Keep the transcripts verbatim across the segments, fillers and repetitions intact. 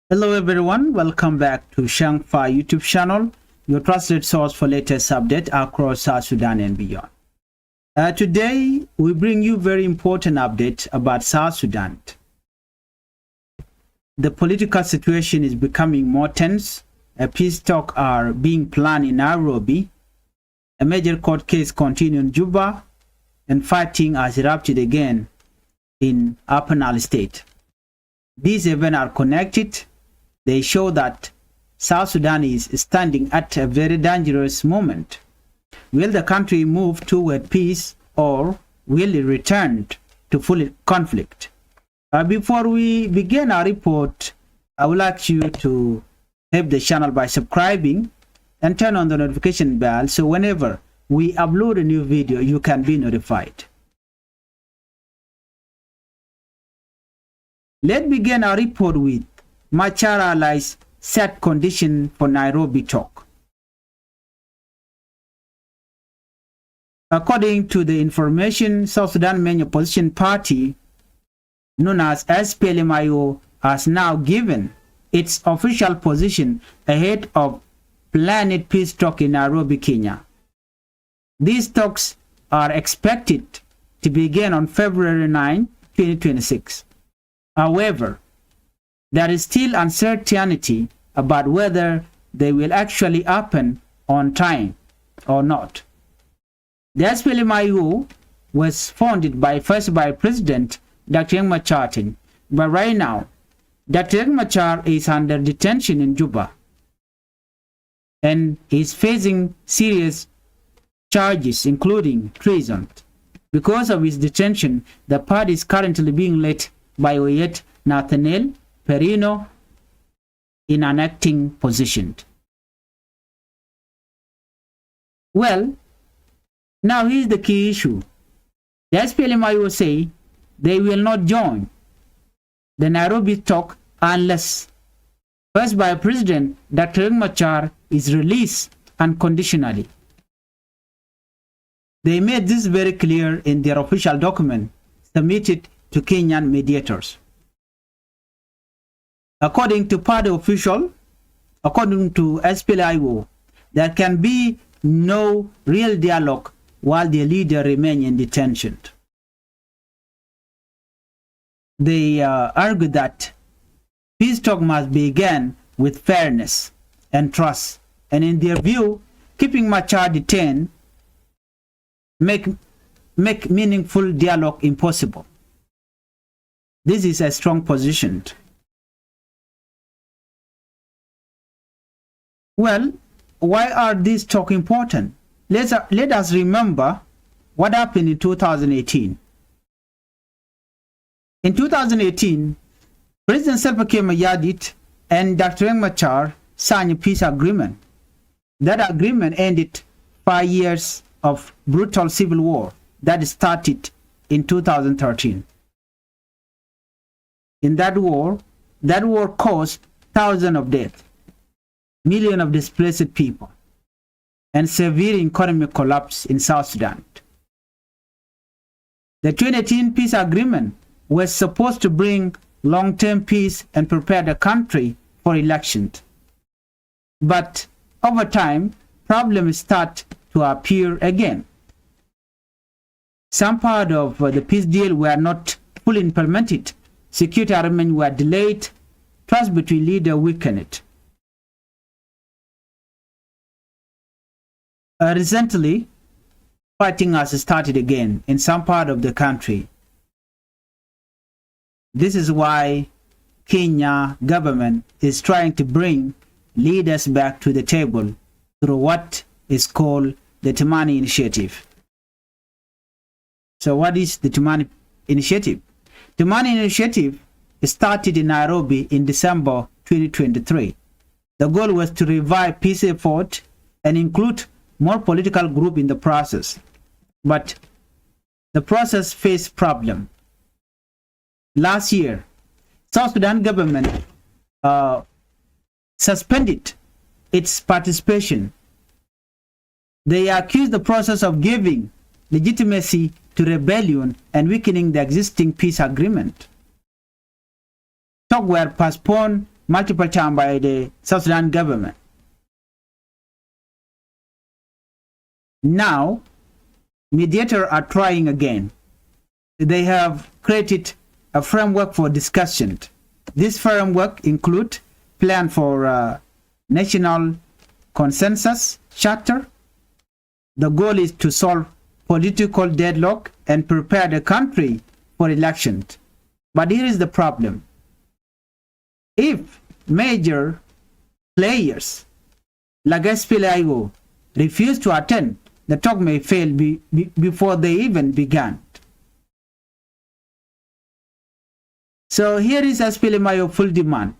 Hello everyone, welcome back to Shangfa YouTube channel, your trusted source for latest update across South Sudan and beyond. Uh, today we bring you very important update about South Sudan. The political situation is becoming more tense. A peace talk are being planned in Nairobi. A major court case continue in Juba, and fighting has erupted again in Upper Nile State. These events are connected. They show that South Sudan is standing at a very dangerous moment. Will the country move toward peace, or will it return to full conflict? Uh, before we begin our report, I would like you to help the channel by subscribing and turn on the notification bell, so whenever we upload a new video, you can be notified. Let's begin our report with Machar allies set condition for Nairobi talk. According to the information, South Sudan main opposition party, known as S P L M I O, has now given its official position ahead of planned peace talk in Nairobi, Kenya. These talks are expected to begin on February ninth, twenty twenty-six. However, there is still uncertainty about whether they will actually happen on time or not. The S P L M I O was founded by first Vice President Doctor Riek Machar, but right now, Doctor Riek Machar is under detention in Juba and is facing serious charges, including treason. Because of his detention, the party is currently being led by Oyet Nathaniel Perino in an acting position. Well, now here's the key issue. The S P L M I O say they will not join the Nairobi talk unless First Vice President Doctor Riek Machar is released unconditionally. They made this very clear in their official document submitted to Kenyan mediators. According to party official, according to S P L I O, there can be no real dialogue while their leader remain in detention. They, uh, argue that peace talk must begin with fairness and trust, and in their view, keeping Machar detained make, make meaningful dialogue impossible. This is a strong position. Well, why are these talk important? Let's, uh, let us remember what happened in two thousand eighteen. In two thousand eighteen, President Salva Kiir Mayardit and Doctor Riek Machar signed a peace agreement. That agreement ended five years of brutal civil war that started in two thousand thirteen. In that war, that war caused thousands of deaths, millions of displaced people, and severe economic collapse in South Sudan. The twenty eighteen peace agreement was supposed to bring long-term peace and prepare the country for elections. But over time, problems start to appear again. Some part of, uh, the peace deal were not fully implemented. Security arrangements were delayed. Trust between leaders weakened. Uh, recently, fighting has started again in some part of the country. This is why Kenya government is trying to bring leaders back to the table through what is called the Timani Initiative. So what is the Timani Initiative? Timani Initiative started in Nairobi in December twenty twenty-three. The goal was to revive peace effort and include more political group in the process. But the process faced problem. Last year, South Sudan government, uh, suspended its participation. They accused the process of giving legitimacy to rebellion and weakening the existing peace agreement. Talks were postponed multiple time by the South Sudan government. Now, mediator are trying again. They have created a framework for discussion. This framework include plan for a national consensus charter. The goal is to solve political deadlock and prepare the country for election. But here is the problem. If major players like S P L A I O refuse to attend, the talk may fail be, be, before they even began. So here is S P L M I O full demand.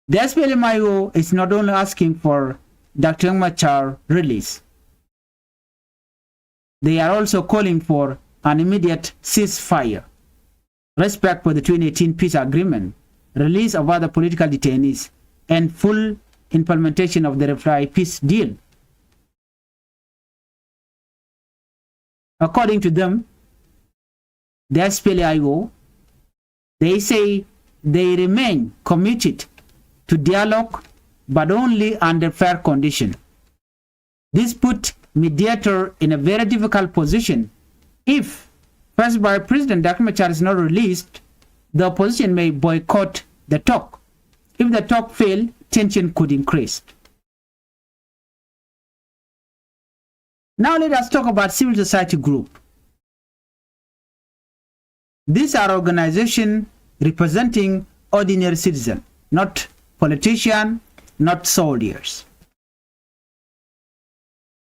The S P L M I O is not only asking for Doctor Riek Machar release. They are also calling for an immediate ceasefire, respect for the twenty eighteen peace agreement, release of other political detainees, and full implementation of the Refugee peace deal. According to them, the S P L A I O, they say they remain committed to dialogue, but only under fair condition. This put mediator in a very difficult position. If First Vice President Doctor Machar is not released, the opposition may boycott the talk. If the talk fail, tension could increase. Now let us talk about civil society group. These are organization representing ordinary citizen, not politician, not soldiers.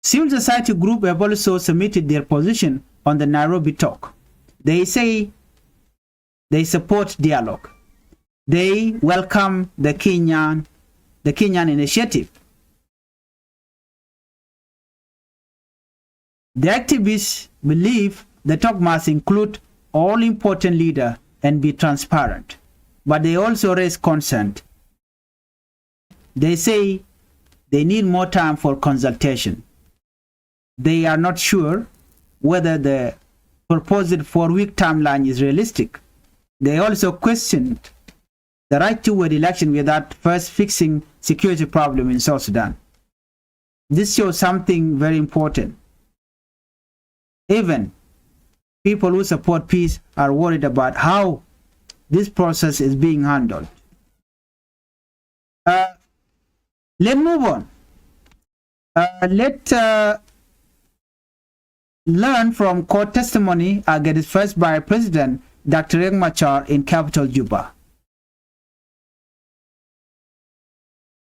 Civil society group have also submitted their position on the Nairobi talk. They say they support dialogue. They welcome the Kenyan, the Kenyan initiative. The activists believe the talk must include all important leader and be transparent, but they also raise concern. They say they need more time for consultation. They are not sure whether the proposed four-week timeline is realistic. They also questioned the right toward election without first fixing security problem in South Sudan. This shows something very important. Even people who support peace are worried about how this process is being handled. Uh, let's move on. Uh, let uh, learn from court testimony against First Vice President Doctor Riek Machar in capital Juba.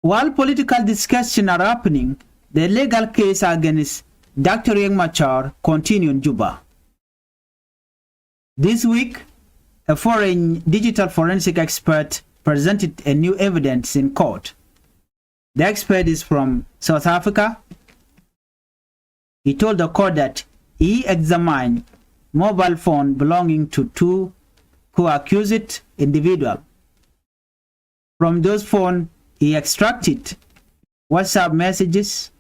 While political discussions are happening, the legal case against Doctor Riek Machar continue in Juba. This week, a foreign digital forensic expert presented a new evidence in court. The expert is from South Africa. He told the court that he examined mobile phone belonging to two co-accused individual. From those phone, he extracted WhatsApp messages,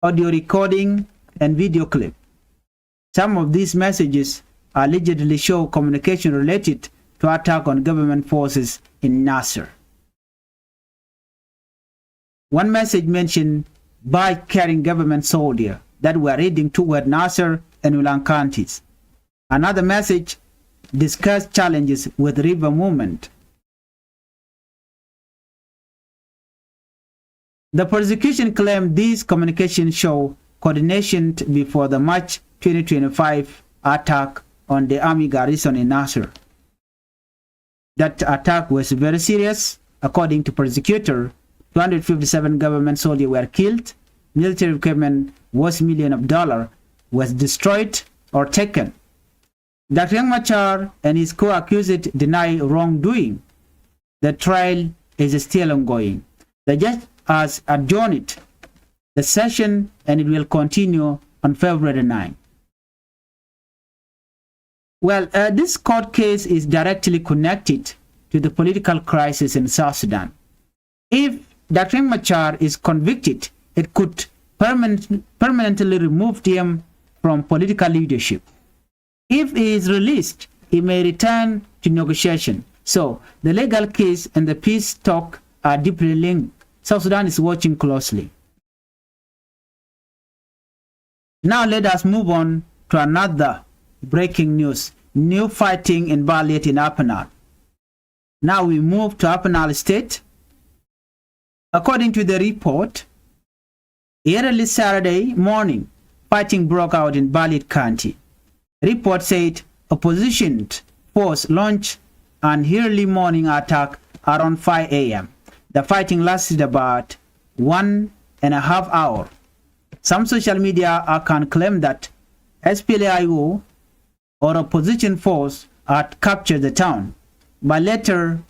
audio recording, and video clip. Some of these messages allegedly show communication related to attack on government forces in Nasir. One message mentioned by carrying government soldier that were heading toward Nasir and Ulang counties. Another message discussed challenges with river movement. The prosecution claimed these communications show coordination before the March twenty twenty-five attack on the army garrison in Nasir. That attack was very serious. According to prosecutor, two hundred fifty-seven government soldiers were killed, military equipment worth million of dollar was destroyed or taken. Doctor Riek Machar and his co-accused deny wrongdoing. The trial is still ongoing. The judge has adjourned the session and it will continue on February nine. Well, uh, this court case is directly connected to the political crisis in South Sudan. If Doctor Riek Machar is convicted, it could permanent, permanently remove him from political leadership. If he is released, he may return to negotiation. So the legal case and the peace talk are deeply linked. South Sudan is watching closely. Now let us move on to another breaking news. New fighting in Baliet in Upper Nile. Now we move to Upper Nile State. According to the report, early Saturday morning, fighting broke out in Baliet County. Report said opposition force launched an early morning attack around five a m. The fighting lasted about one and a half hour. Some social media account claim that S P L A I O or opposition force had captured the town, but later,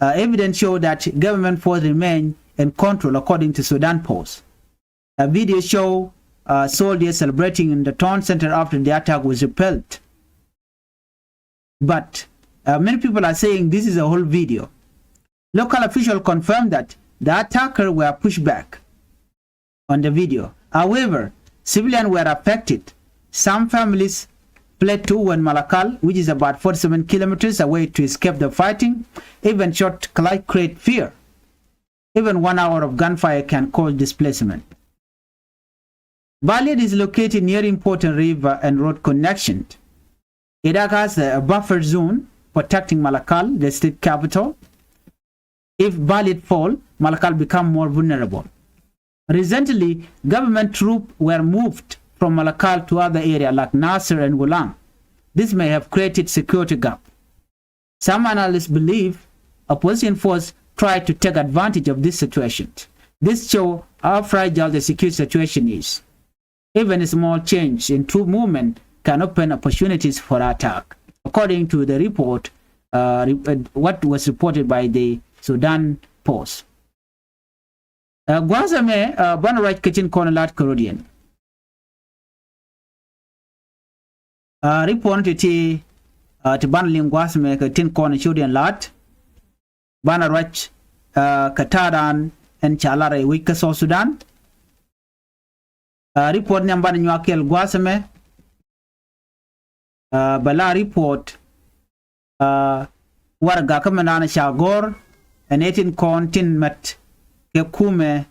uh, evidence showed that government force remain in control, according to Sudan Post. A video show, uh, soldiers celebrating in the town center after the attack was repelled. But, uh, many people are saying this is a whole video. Local officials confirmed that the attackers were pushed back on the video. However, civilians were affected. Some families fled to West Malakal, which is about forty-seven kilometers away, to escape the fighting. Even shot clash create fear. Even one hour of gunfire can cause displacement. Baliet is located near important river and road connection. It acts as a buffer zone protecting Malakal, the state capital. If Baliet fall, Malakal become more vulnerable. Recently, government troops were moved from Malakal to other areas like Nasir and Wulang. This may have created security gap. Some analysts believe opposition force try to take advantage of this situation. This show how fragile the security situation is. Even a small change in troop movement can open opportunities for attack, according to the report, uh, re-, uh, what was reported by the Sudan Post. Uh, gua̱a̱th ɛmɛ, uh, banɛ ruac kɛ tin kɔn lat kɛ rɔ̱diɛn. Uh, report ti ti, uh, ti banɛ liŋ gua̱a̱th ɛmɛ kɛ tin kɔn ciötdiɛn lat. Banɛ ruac, uh, kɛ ta̱a̱dan ɛn ca lar ɛ wec kä South Sudan. Uh, report ni ɛn banɛ nyuak kɛɛl gua̱a̱th ɛmɛ. Uh, bɛ la report, uh, warɛga kä mɛn da̱a̱n ca gɔ̱r ɛn ɛ tin kɔn tin mɛt kɛ kumɛ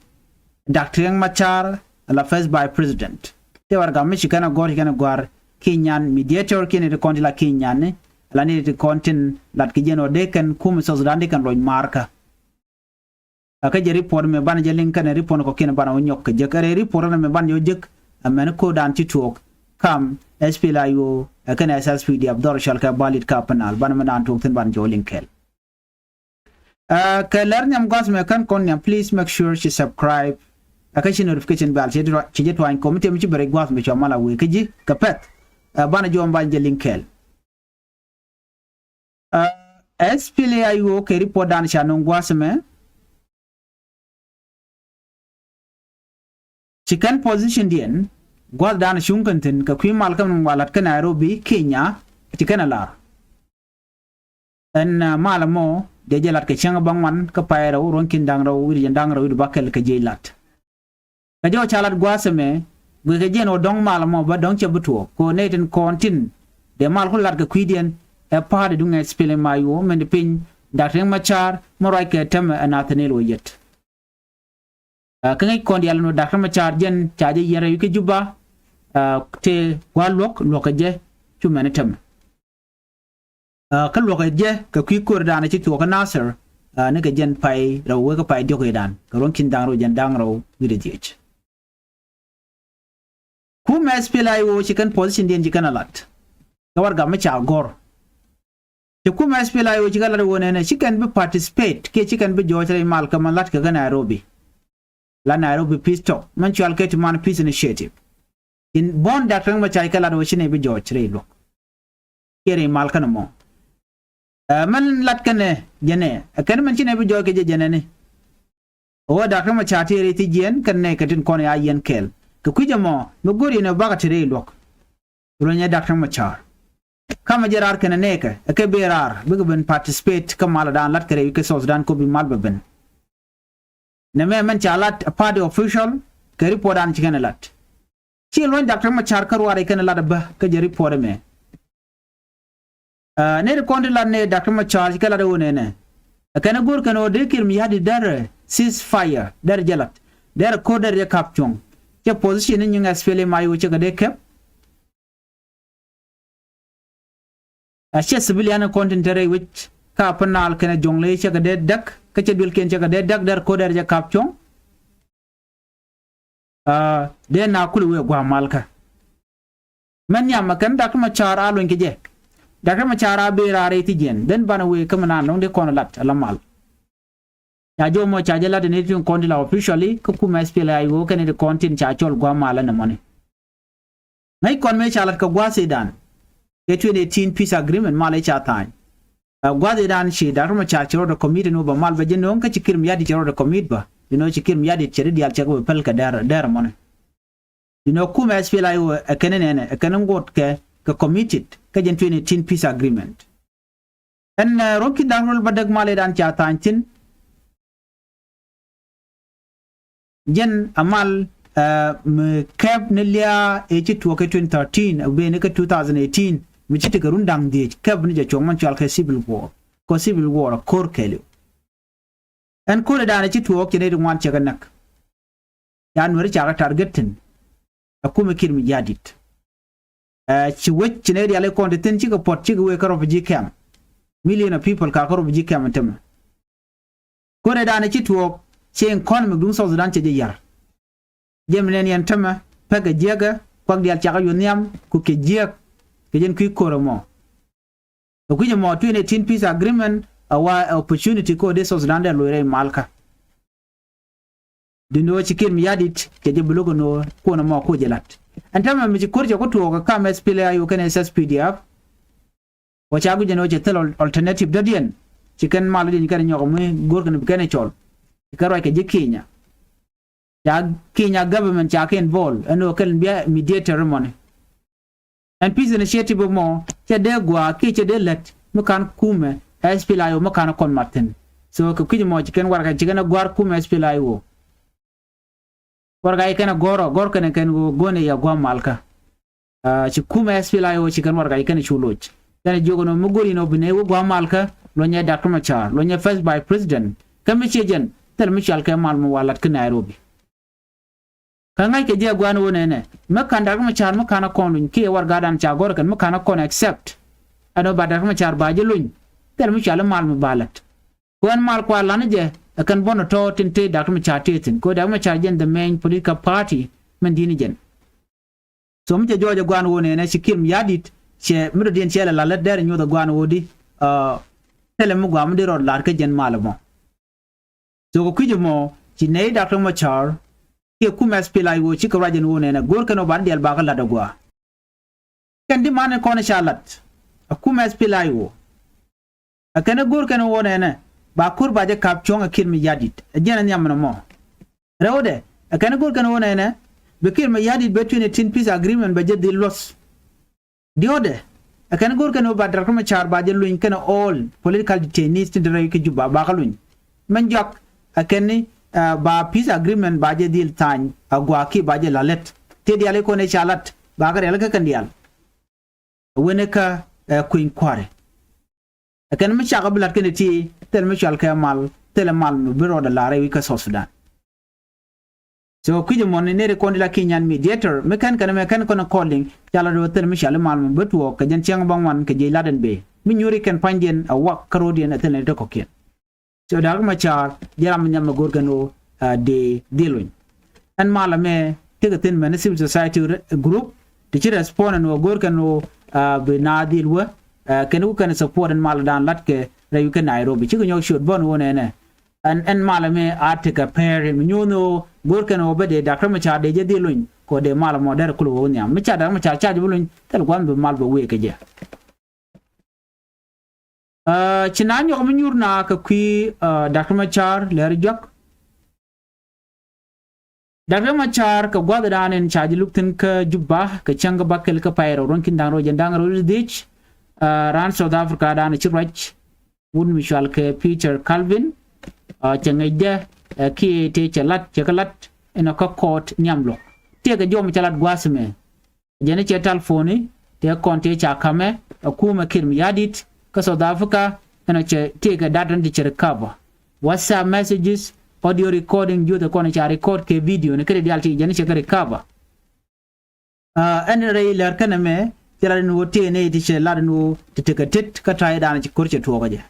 Doctor Riek Machar la first vice president. Tëë warɛga mi ci kɛn a gɔ̱r, ci kɛn a gɔ̱r Kenyan mediator, kiɛ ni ti kɔn ti la Kenyan ni, la ni ti kɔn tin lat kɛ jɛn ɔ dee kɛn kumɛ South Sudan dee kɛn lɔc markä. A kä jɛ report mɛ banɛ jɛ liŋ kɛnɛ report kɔ kiɛn banɛ wä nyɔk kɛ jek. Ɛ rɛy report ɛn mɛ banɛ jɛ wä jek, ɛ mɛn ko̱dan ci tuɔɔk kam S P L A I O ɛ kɛnɛ S S P D F dhɔr cɔal kɛ Baliet kä Upper Nile, banɛ mɛ dan tuɔɔk thi̱n banɛ jɛ wä liŋ kɛɛl. Ɛ kɛ lɛr nhiam gua̱th mɛ kɛn kɔn nhiam, please make sure ci subscribe. Ɛ kä ci notification bell ci jɛ tuany kɔm mi tëë mi ci bɛ rɛy gua̱th mɛ cua mal a wee kä ji̱ kɛ pɛth. Ɛ banɛ jɛ wä banɛ jɛ liŋ kɛɛl. Uh, S P L A I O kɛ report dan ca nöŋ gua̱a̱th ɛmɛ. Ci kɛn position diɛn gua̱a̱th dan cuŋ kɛn thi̱n kɛ kui̱ mal kɛn wa lat kä Nairobi, Kenya, ci kɛn a lar. Ɛn, uh, mal ɛmɔ dee jɛ lat kɛ cäŋ bäŋuan kä pay rɛw ruɔ̱n ki̱n da̱ŋ rɛw wi̱cdɛ jiɛn da̱ŋ rɛw wi̱cdɛ bäkɛl kɛ jiɛc lat. Kä jɔw ca lat gua̱a̱th ɛmɛ, guikɛ jiɛn ɣöö dɔ̱ŋ mal ɛmɔ bä dɔ̱ŋ cɛ bi tuɔɔk. Kɛ ɣöö nɛy tin kɔn tin dee mal ku lat kɛ kui̱diɛn ɛ pa̱a̱t ɛ duŋ ɛ S P L M I O mɛn di piny Doctor Riek Machar mi ruac kɛ täämɛ ɛ Nathaniel Oyet. Ɛ, kä ŋäc kɔn diaal ɛn ɣöö Doctor Machar jɛn ca jɛ yiɛn rɛy wi̱c kä Juba, ɛ, tëë gua̱a̱th luɔ̱k, luɔ̱k kɛ jɛ cu mɛn ɛ täämɛ. Ɛ, kä luɔ̱kɛ jɛ kɛ kui̱ ko̱r dan ci thuɔ̱k kä Nasir, ɛ, ni kɛ jɛn pay rɛw wee kä pay diɔ̱k i̱ dan kɛ ruɔ̱n ki̱n da̱ŋ rɛw jiɛn da̱ŋ rɛw wi̱cdɛ dhieec. Kumɛ S P L A I O ci kɛn position diɛn ci kɛn a lat. Kɛ warɛga mi ca gɔ̱r. Ci kumɛ S P L A I O ci kɛn lat wä nɛnɛ ci kɛn bi participate kiɛ ci kɛn bi jɔɔc rɛy mal kɛ mɛn lat kɛ kä Nairobi. La Nairobi Peace Talk mɛn cual kɛ ti man Peace Initiative. In buɔ̱n Doctor Riek Machar kɛ lat wä ci nɛy bi jɔɔc rɛy luɔ̱k kiɛ rɛy mal kɛn ɛmɔ. Ɛ, mɛn lat kɛnɛ jɛnɛ ɛ kɛn mɛn ci nɛy bi jɔɔc kɛ jɛ jɛnɛ ni. Ɣöö Doctor Riek Machar tëë rɛy thi̱jiɛn kɛn nɛy kɛ tin kɔn ya yiɛn kɛɛl kɛ kui̱c ɛmɔ mi go̱r yɛn ɛ bakɛ te rɛy luɔ̱k. Ruɔ̱nyɛ Doctor Riek Machar. Kamɛ jɛ raar kɛnɛ nɛɛkɛ ɛ kɛ ben raar bikɛ ben participate kä mal dan lat kɛ rɛy kɛ South Sudan kɛ ɣöö bi mal bɛ ben. Nɛmɛ mɛn ca lat ɛ party official kɛ report dan ci kɛn ɛ lat. Ci luɔ̱ny Doctor Riek Machar kä ruaar i̱ kɛn ɛ lat ɛ bä kä jɛ report ɛmɛ. Ɛ, nɛy ti kɔn ti lat ni Doctor Machar ci kɛ lat ɛ ɣöö nɛnɛ, ɛ kɛn ɛ go̱r kɛn ɣöö dee Kiir Mayardit derɛ ceasefire, derɛ jɛ lat, derɛ ko̱r, derɛ jɛ ka̱p cuɔ̱ŋ. Cɛ position ni nyiŋ S P L M I O cɛ kɛ dee kɛp. Ɛ, cɛ civilian kɔn tin te rɛy wec kä Upper Nile kɛnɛ Jonglei cɛ kɛ dee däk, kä cɛ duëlkiɛn cɛ kɛ dee däk, derɛ ko̱r, derɛ jɛ ka̱p cuɔ̱ŋ. Ɛ, dee na kulɛ wee gua̱a̱ malkä. Mɛn nhiam ɛ kɛn Doctor Machar a luny kɛ jɛ. Doctor Machar a ben raar rɛy thi̱jiɛn. Then banɛ wee kä mi naan dɔ̱ŋ dee kɔn lat ala mal. Ca jɔw mɔ ca jɛ lat ni tin kɔn ti la officially kä kumɛ S P L M I O kɛn ni ti kɔn tin ca cɔl gua̱a̱ mal ɛn ɛmɔni. Ŋäc kɔn mëë ca lat kɛ gua̱a̱th ëëdan kɛ twenty eighteen peace agreement mal ëë ca tha̱a̱ny. Ɛ, gua̱a̱th ëëdan ci Doctor Machar ci rɔɔdɛ commit ni wä bɛ mal bɛ jɛ nööŋ kä ci Kiir Mayardit ci rɔɔdɛ commit bä. You know, ci Kiir Mayardit cɛ ri diaal cɛ kɛ bɛ päl kɛ dɛr, dɛr mɔni. You know, kumɛ S P L M I O ɛ kɛn nɛnɛ, ɛ kɛn ŋot kɛ, kɛ committed kä jɛn twenty eighteen peace agreement. Ɛn, ɛ, ruɔ̱n ki̱n da̱ŋ rɛw bädäk mal ëëdan ca tha̱a̱ny thi̱n. Jɛn a mal, ɛ, mi kɛp ni liaa ëë ci tuɔɔk kɛ twenty thirteen, ɛ ben ni kɛ two thousand eighteen, mi ci tekɛ run da̱ŋ dhieec, kɛp ni jɛ cuɔ̱ŋ mɛn cɔal kɛ civil war. Kɛ civil war a ko̱r kɛɛliw. Ɛn ko̱r ëëdan ëë ci tuɔɔk ci nɛy ti ŋuan cɛ kɛ näk. Ca Nuɛri ca kɛ target thi̱n. Ɛ kumɛ Kiir Mayardit. Ɛ, ci wec ci nɛy diaal i̱ kɔn ti thi̱n cikɛ puɔt cikɛ wee kä refugee camp. Million of people ka kä refugee camp ɛn tämɛ. Ko̱r ëëdan ëë ci tuɔɔk ci economy duŋ South Sudan cɛ jɛ ya̱r. Jɛn mi nɛn yɛn tämɛ pekɛ jiäkä, kuak diaal cakɛ yuɔth nhiam ku kɛ jiäk. Kɛ jɛn kui̱ ko̱r ɛmɔ. Kɛ kui̱c ɛmɔ twenty eighteen peace agreement a wa opportunity kä dee South Sudan dee loc rɛy malkä. Duundɛ ɣöö ci Kiir Mayardit cɛ jɛ bi lo̱k ɛn ɣöö kuɔn ɛmɔ kuɔ jɛ la̱t. Ɛn täämɛ mi ci ko̱r cɛ ku tuɔɔk ɛ kam S P L M I O kɛnɛ S S P D F. Wä ca guic ɛn ɣöö cɛ thil al-, alternative dɔ̱diɛn. Ci kɛn mal diɛn kɛn nyɔk mi go̱r kɛn bi kɛn cɔl. Ci kɛn ruac kɛ ji̱ Kenya. Ca Kenya government ca kɛ involve ɛn ɣöö kɛn bia mediator mɔni. Ɛn peace initiative mɔ cɛ dee gua̱a̱ kiɛ cɛ dee lät mi ka̱n kumɛ S P L M I O mi ka̱n kɔn mat thi̱n. So kɛ kui̱c mɔ ci kɛn warɛgak ci kɛn ɛ gua̱a̱r kumɛ S P L M I O. Warɛgak ci kɛn ɛ gɔ̱rä, gɔ̱r kɛn ɛ kɛn ɣöö go̱n ɛ yɛ gua̱a̱ malkä. Aa, ci kumɛ S P L M I O ci kɛn warɛgak ci kɛn ɛ cu loc. Kɛn ɛ jiök ɛn ɣöö mi go̱r in ɣöö bi nɛy wä gua̱a̱ malkä, luɔ̱nyɛ Doctor Machar, luɔ̱nyɛ first vice president. Kä mi ciɛ jɛn, thil mi cɔal kɛ mal mi wa la̱t kä Nairobi. Kä ŋa̱ckɛ jɛ gua̱a̱n ɣöö nɛnɛ, mi ka̱n Doctor Machar mi ka̱n ɛ kɔn luny kiɛ warɛgakdan ca gɔ̱r kɛn mi ka̱n ɛ kɔn accept. Ɛn ɣöö ba Doctor Machar ba jɛ luny, thil mi cɔal i̱ mal mi ba la̱t. Kɛ ɣöö ɛn mal kua la̱t ni jɛ ɛ kɛn buɔ̱n ɛ tɔ̱ tin te Doctor Machar te thi̱n. Kɛ ɣöö Doctor Machar jɛn the main political party min di̱t ni jɛn. So mi cɛ jɔɔc ɛ gua̱a̱n ɣöö nɛnɛ ci Kiir Mayardit cɛ mi dɔ̱diɛn cɛ lɛ la̱t lät derɛ nyoth ɛ gua̱a̱n ɣöö di, aa, thilɛ mi gua̱a̱ mi dee rɔɔd la̱r kä jɛn mal ɛmɔ. So kɛ kui̱c ɛmɔ ci nɛy Doctor Machar kiɛ kumɛ S P L M I O cikɛ ruac ɛn ɣöö nɛnɛ go̱r kɛn ɣöö ba diaal bakɛ la̱t ɛ gua̱a̱. Kɛn di man in kɔn ca la̱t ɛ kumɛ S P L M I O. Ɛ kɛn ɛ go̱r kɛn ɣöö nɛnɛ ba ko̱r ba jɛ ka̱p cuɔ̱ŋ ɛ Kiir Mayardit. Ɛ jɛn ɛ nhiam ɛn ɛmɔ. Rɛwdɛ, ɛ kɛn ɛ go̱r kɛn ɣöö nɛnɛ bi Kiir Mayardit bɛ twenty eighteen peace agreement bɛ jɛ dhil luɔ̱th. Diɔ̱kdɛ, ɛ kɛn go̱r kɛn ɣöö ba Doctor Machar ba jɛ luny kɛnɛ all political detainees tin te rɛy kä Juba ba kä luny. Mɛn jɔak ɛ kɛn ni, ɛ, ba peace agreement ba jɛ dhil tha̱a̱ny a gua̱a̱ kiɛ ba jɛ la̱t lät. Tëë diaal i̱ kɔn ëë ca la̱t ba kä rialikä kɛn diaal. Ɛ wen ikä, ɛ, kui̱ny kua̱ri. Ɛ kɛn mi cakɔ bi la̱t kɛn iti thil mi cɔal kɛ mal, thil mal mi bi rɔɔdɛ la̱r rɛy wi̱c kä South Sudan. So kui̱c ɛmɔ ni nɛy ti kɔn ti la Kenyan mediator mi kɛn kɛn mɛ kɛn kɔn according ca la do̱ thil mi cɔal i̱ mal mi bi tuɔɔk kɛ jɛn cäŋ bä ŋuan kɛ jiɛc lat ɛn bëë mi nyuuri kɛn pa̱nydiɛn ɛ wak kä ro̱o̱diɛn ɛ thil ni ti kɔ̱kiɛn. So Doctor Machar jɛ ram mi nhiam mi go̱o̱r kɛn ɣöö, aa, dee dhil luny. Ɛn mal ɛmɛ tekɛ thi̱n mɛn civil society re-, group ti ci respond ɛn ɣöö go̱o̱r kɛn ɣöö, aa, bi naath dhil wä, aa, kɛn ku kɛn support ɛn mal dan la̱t kɛ rɛy wi̱c kä Nairobi. Cikɛ nyɔk ciöt bä ɛn ɣöö nɛnɛ. Ɛn, ɛn mal ɛmɛ a tekɛ pɛr mi nyuuth ni ɣöö go̱o̱r kɛn ɣöö bä dee Doctor Machar dee jɛ dhil luny kɛ ɣöö dee mal ɛmɔ derɛ kulɛ wä nhiam. Mi ca Doctor Machar ca jɛ bi luny thil gua̱n bi mal bɛ wëë kɛ jɛ. Aa, ci na nyɔk mi nyuur na kɛ kui̱, aa, Doctor Machar lɛr jɔk. Doctor Machar kɛ gua̱th dan in ca ji̱ luk thi̱n kä Juba kɛ cäŋ kä bäkɛl kä pay rɛw ruɔ̱n ki̱n da̱ŋ rɛw jɛn da̱ŋ rɛw diec. Aa, raan South Africa dan ci ruac wut mi cɔal kɛ Peter Calvin. Aa, cɛ ŋäcdɛ, aa, kiɛ tëë cɛ lat, cɛ kɛ lat inɔ kä court nhiam luɔk. Tëëkɛ jɔw mi cɛ lat gua̱a̱th ɛmɛ. Jɛn i̱ cɛ telephone i̱ tëë kɔn tëë ca ka̱mɛ ɛ kumɛ Kiir Mayardit kä South Africa, ɛn ɔ cɛ tëëkɛ data ni ti cɛ recover. WhatsApp messages, audio recording, juth ɛ kɔn ca record kɛ video ni kä ti diaal ti jɛn cɛ kɛ recover. Ɛn rɛy lär kɛnɛ mɛ cɛ lat ni wä tëë ni ti cɛ lat ni wä ti tekɛ tet kä ta̱yɛ da̱a̱n ci ko̱r cɛ tuɔɔkä jɛ.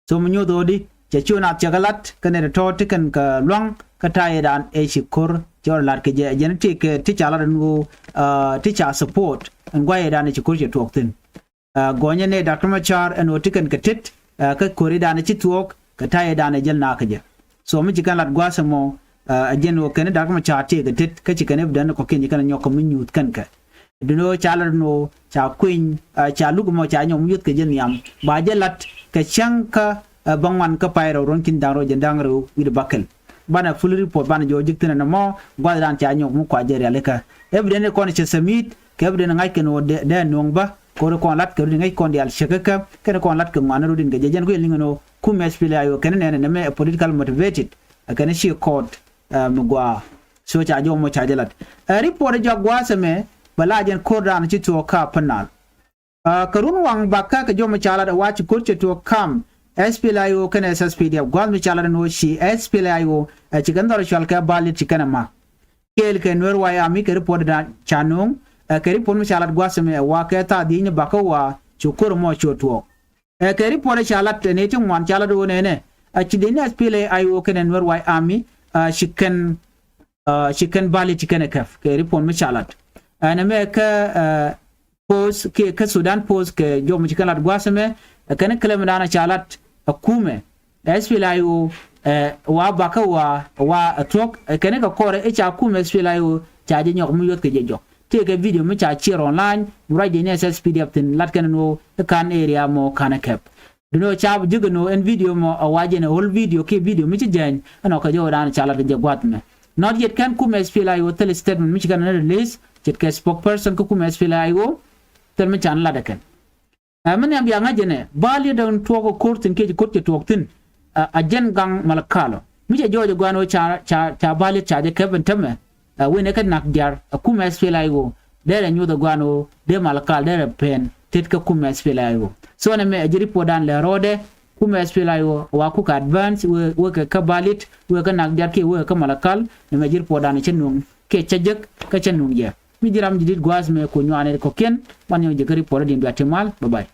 So mi nyuth ɣöödi cɛ ci wä naath cɛ kɛ lat kɛnɛ ti tɔ̱ ti kɛn kɛ lua̱ŋ kä ta̱yɛ da̱a̱n ɛ ci ko̱r cɛ wä lat kɛ jɛ jɛn ti kɛ ti ca lat ni wä ti ca support ɛn guayɛ da̱a̱n ɛ ci ko̱r cɛ tuɔɔk thi̱n. Gɔnyɛ ni Doctor Machar ɛn ɣöö ti kɛn kɛ tet kä ko̱ridan ci thuɔɔk kɛ ta̱yɛ dan ɛ jäl nakä jɛ. So mi ci kɛn lat gua̱a̱th ɛmɔ ɛ jɛn ɣöö kɛn Doctor Machar ti kɛ tet kä ci kɛn evidence kɔ̱kiɛn ci kɛn nyɔk kɛ mi nyuuth kɛn kɛ. Dun ɣöö ca lat ɛn ɣöö ca kuiny ca luk ɛmɔ ca nyɔk mi yuth kɛ jɛ nhiam ba jɛ lat kɛ cäŋ kä bä ŋuan kä pay rɛw ruɔ̱n ki̱n da̱ŋ rɛw jɛn da̱ŋ rɛw wi̱cdɛ bäkɛl. Banɛ full report banɛ jɔɔc ji̱k thi̱n ɛn ɛmɔ gua̱a̱th dan ca nyɔk mi kua jɛ rialikä. Evidence kɔn cɛ submit kɛ evidence ŋa̱c kɛn ɣöö dee nuɔ̱ŋ bä ko̱ri kɔn lat kɛ rudi ŋäc kɔn diaal cäkä kä kɛn kɔn lat kɛ ŋuan rudi kɛ jɛ jɛn kui̱ liŋ ɛn ɣöö kumɛ SPLA-IO kɛn nɛn ɛn ɛmɛ ɛ political motivated ɛ kɛn ci court mi gɔaa. So ca jɔw mɔ ca jɛ lat ɛ report ɛ jɔak gua̱a̱th ɛmɛ bɛ la jɛn ko̱r dan ci thuɔɔk kä Upper Nile. Kɛ run waŋ bakä kɛ jɔw mɔ ca lat ɛ wa ci ko̱r cɛ tuɔɔk kam SPLA-IO kɛn SSPDF gua̱a̱th mi ca lat ɛn ɣöö ci SPLA-IO ɛ ci kɛn dhɔr cual kɛ balit ci kɛn ɛ ma̱k. Kɛɛl kɛ Nuer White Army kɛ report dan ca nuŋ ɛ kɛ report mi ca lat gua̱a̱th ɛmɛ ɛ wa kɛ tha̱a̱ dhiecni bakä wa cu ko̱r mɔ cu tuɔɔk. Ɛ kɛ report ca lat ɛ nɛy ti ŋuan ca lat ɣöö nɛnɛ a ci dhiecni SPLA-IO kɛnɛ Nuer White Army a ci kɛn a ci kɛn bali ci kɛn ɛ kɛp kɛ report mi ca lat. Ɛn ɛmɛ kɛ ɛ Post kiɛ kä Sudan Post kɛ jɔw mi ci kɛn lat gua̱a̱th ɛmɛ ɛ kɛn kɛ lɛm dan ca lat ɛ kumɛ SPLA-IO ɛ wa bakä wa wa ɛ thuɔ̱k ɛ kɛn kɛ kɔrɛ ɛ ca kumɛ SPLA-IO ca jɛ nyɔk mi yuɔth kɛ jɛ jɔk. Tëëkɛ video mi ca share online mi ruac jɛ ni SSPDF thi̱n lat kɛn ɛn ɣöö ɛ ka̱n area mɔ ka̱n ɛ kɛp. Duni ɣöö ca bi ji̱ kɛ no̱o̱ŋ ɛn video mɔ a wa jɛn ɛ whole video kiɛ video mi ci jääny ɛn ɣöö kɛ jɔw dan ca lat kɛ jɛ gua̱a̱th ɛmɛ. Not yet kɛn kumɛ SPLA-IO thil statement mi ci kɛn ɛ release ce̱tkɛ spokesperson kä kumɛ SPLA-IO. Thil mi can lat ɛ kɛn. Ɛ mi nhiam bia ŋa̱c jɛn ɛ bal yet dɔ̱ŋ tuɔɔk ɛ ko̱r thi̱n kiɛ ci ko̱r cɛ tuɔɔk thi̱n. A jɛn gaŋ Malakal ɔ mi cɛ jɔɔc ɛ gua̱a̱n ɣöö ca ca ca bal yet ca jɛ kɛp ɛn tämɛ. Ɛ wen ɛ kä nak diaar ɛ kumɛ SPLA-IO derɛ nyuth ɛ gua̱a̱n ɣöö dee Malakal derɛ pɛn tet kä kumɛ SPLA-IO. So nɛmɛ ɛ ji̱ report dan lɛ rɔɔdɛ kumɛ SPLA-IO wa kukɛ advance wee wee kɛ kä bal yet wee kä nak diaar kiɛ wee kɛ kä Malakal. Nɛmɛ ji̱ report dan cä nuŋ kiɛ cä jek kä cä nuŋ jɛ. Mi ji̱ ram ji̱ di̱t gua̱a̱th mɛ ku nyuanɛ kɔ̱kiɛn ban nyɔk jɛ kä report din bia ti mal. Bye bye.